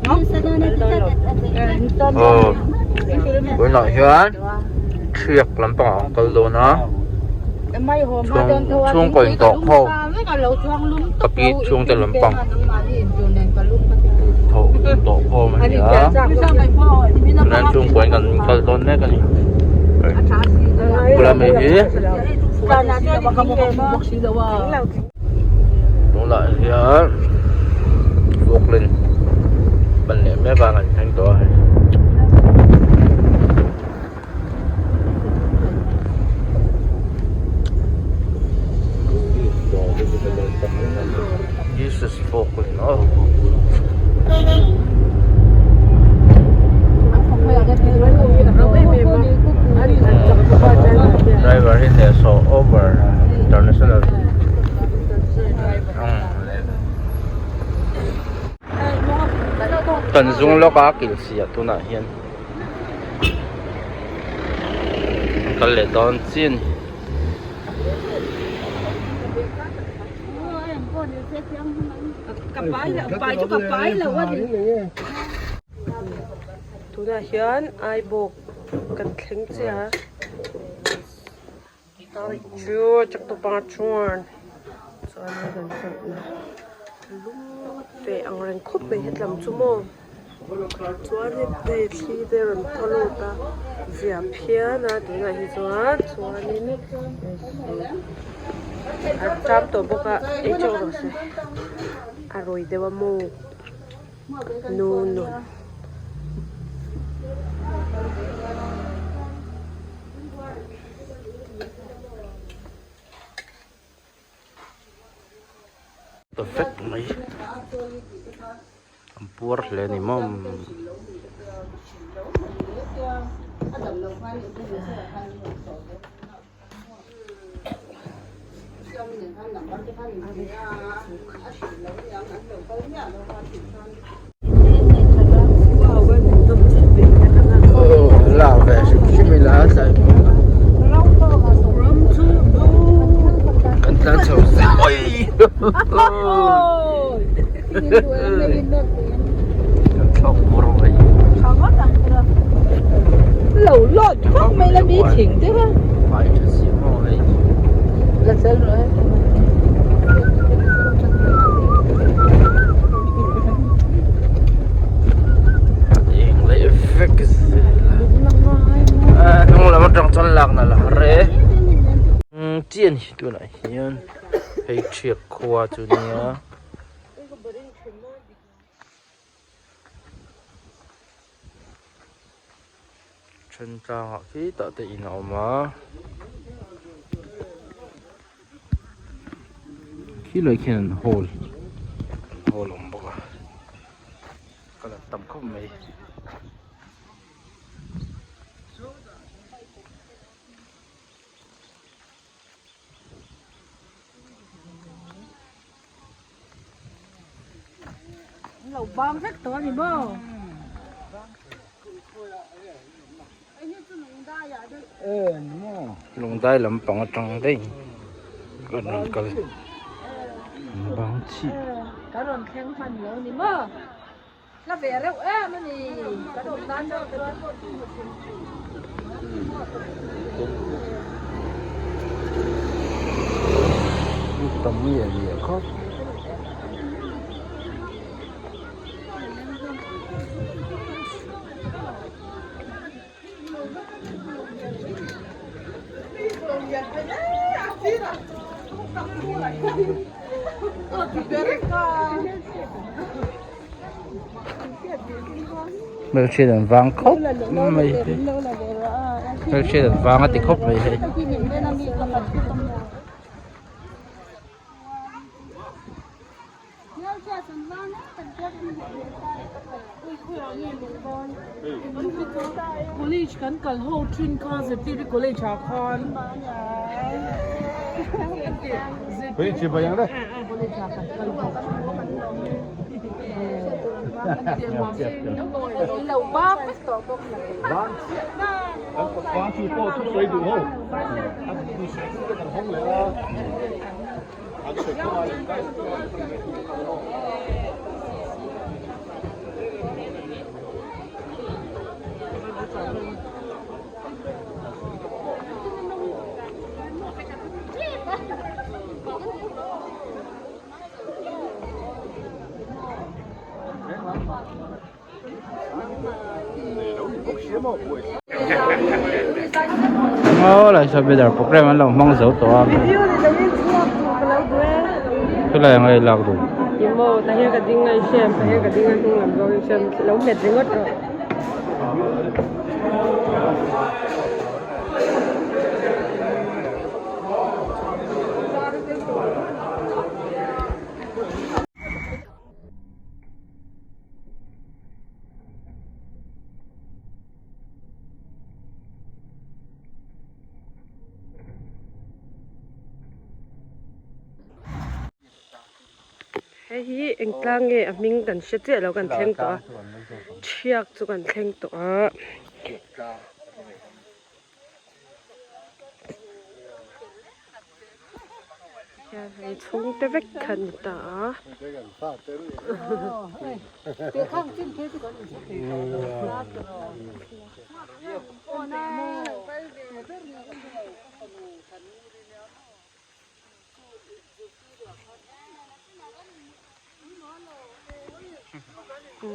Aw tunah hian thiak lampangah an kal dawn a chhungkaw intawh khawm ka pi chhungte lampang intawh khawm a ni a tunah hian chhungkua in kan kal dawn mek a ni bula mi hi tunah hian Brooklyn ban leh mek a kan thleng tawh a hei. Jesus Brooklyn oh. Driver hi hnehsawh over international. Kan zung lawk a kil si ah tunah hian an kal leh dawn chiah a ni. Tunah hian Aibawk kan thleng chiah a. Chu chak tawp anga chuan chuan hei kan chawlhna lum ve ang reng khawp mai hetlam chu maw chuan hei thli te rawn thaw lut a zia phian a tunah hi chuan chuanin a ṭam tawh bawk a ei teuh rawh se a rawi deuh a maw. Nu nun. Ta vek mai an puar hle a ni maw. Lo lawt vak mai la mi thing te kha. La chal rawh e. Eng leh vek zel a. Hnung lam atang chuan lakna la har e. Chian hi tunah hian hei thiak khua chu nia. Then tlangah khi tah te in a awm a khi lai khian an hall an hall a awm bawk a kal an tam khawp mai. Lo bang vek tawh a ni maw? Lungdai lampang atang daih kan rawn kal bang chih. Kan rawn thleng hman lo a ni maw? La ve reuh em a ni kan awm nan chuan. Tam lian lian khawp. Hmelhriat an vang khawp mai hei hmelhriat an vang a ti khawp mai hei. College kan kal ho thin kha zirtirtu college ah khan college ah kan kal ho thin. Aw lai saw banner program an lo hmang zo tawh a helai ang a i lak duh Hei hi eng tlang nge a hming kan hre chiah lo kan thleng tawh a thiak chu kan thleng tawh a. Hian hei chhungte vek kha an ni ta a.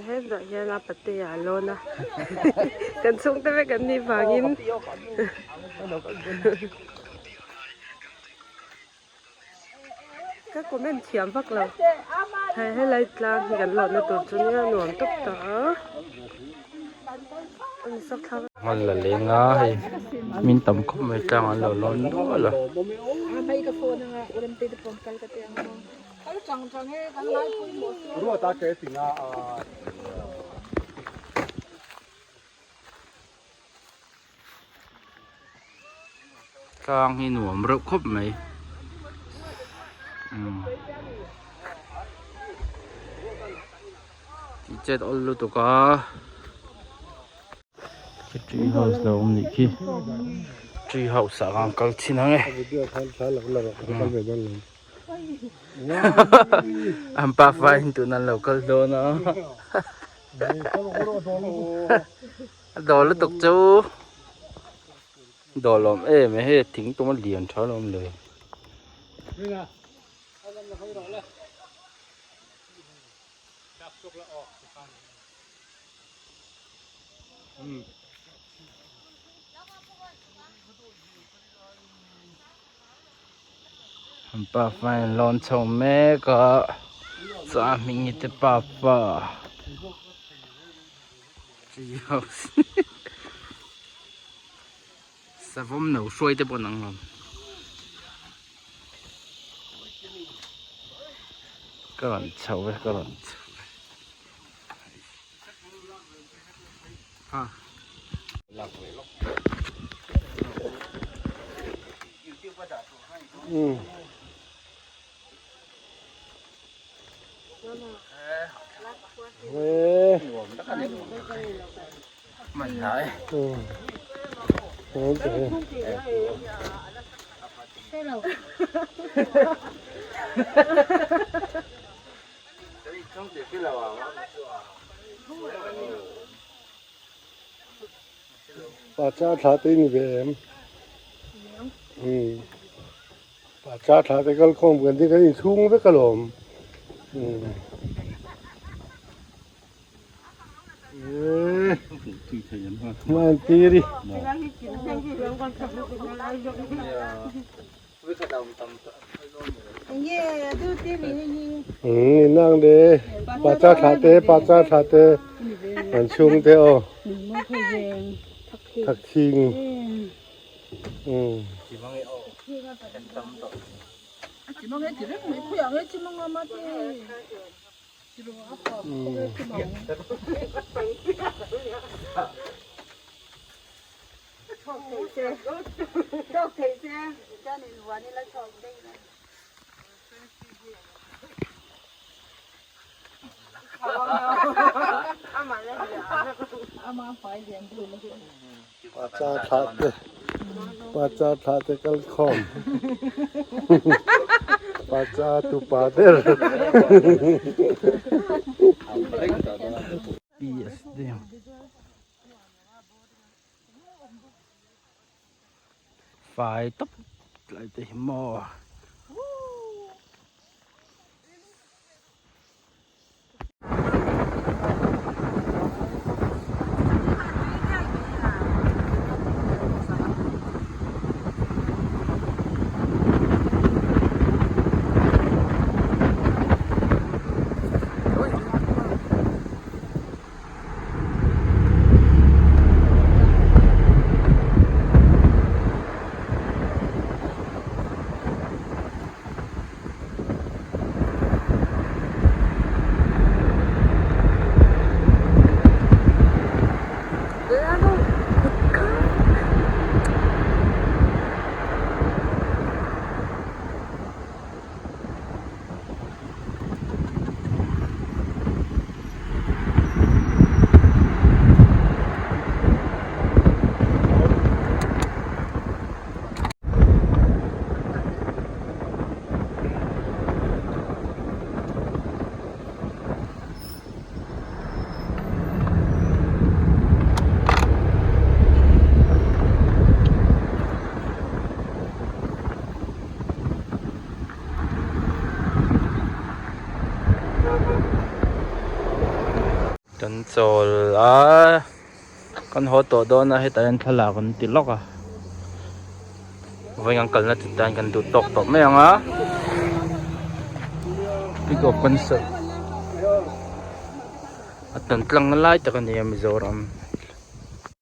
Hetah hian a patea a lawn a kan chhungte vek an nih vangin ka comment thiam vak lo hei helai tlang hi kan lawhna tur chu nia nuam tawp ta a an sak thlak Hman la leng a hei min tam khawp mai tlang an lo lawn nual a. Tlang hi nuam reuh khawp mai umm tih chet awl lutuk a khi tree house lo awm nih khi tree house ah khan kal chhin ang e. An pa faiin tun an lo kal dawn a a dawl lutuk chu dawl awm em e hei thing tum a lian tha alawm le. An pafa in lawn chho mek a chuan hming hi te pafa tree house savawm no hruai te pawh an ang lo ka rawn chho e ka rawn chho e ha. Pacha thla te ni ve em umm pacha thla te kal khawm kan ti kan inchhung vek alawm umm eee hman tir i. Umm inang le pacha thla te pacha thla te an chhung te aw thakthing umm. Pacha thlah te pacha thlah te kal khawm pacha tupa ber. Fai tawp tlai te hi maw. Kan chawl a, kan haw tawh dawn a, hetah hian thlalak an ti lawk a. Vawiin kan kalna chu tan kan duh tawk tawh mai ang a. Pick up kan sawi. A tan tlang na lai tak a ni a Mizoram.